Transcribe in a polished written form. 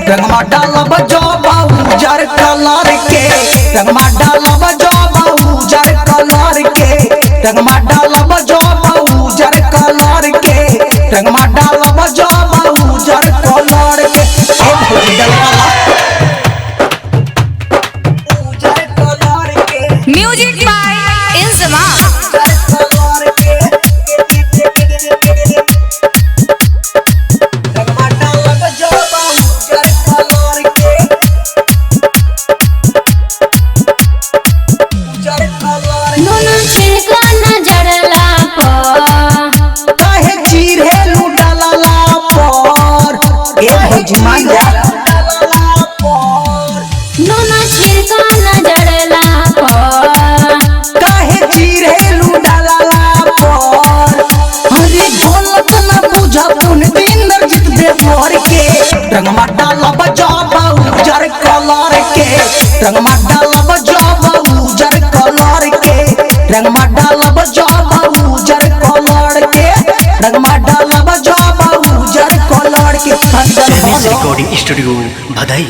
रंगमा डालब जब उजर कलर के, रंगमा डालब जब उजर कलर के, रंगमा डालब जब उजर कलर के, रंगमा डालब जब उजर कलर के। ए भौजी डलवाला उजर कलर के। Music by Injama. उजर कलर के, रंगमा डालब जब उजर कलर के, उजर कलर के। नुनु छिड़को नजरला पर। काहे चिरेलू डलला पर? ए भौजी मान जा। नुनु छिड़को नजरला पर। काहे चिरेलू डलला पर? अरे गलत न बुझा पुन इंद्रजीत देवर के, रंगमा डालब जब उजर कलर के, रंगमा डालब जब उजर कलर के, रंगमा डालब जब उजर कलर के, रंगमा डालब जब उजर कलर के। एम एस रिकॉर्डिंग स्टूडियो भदई।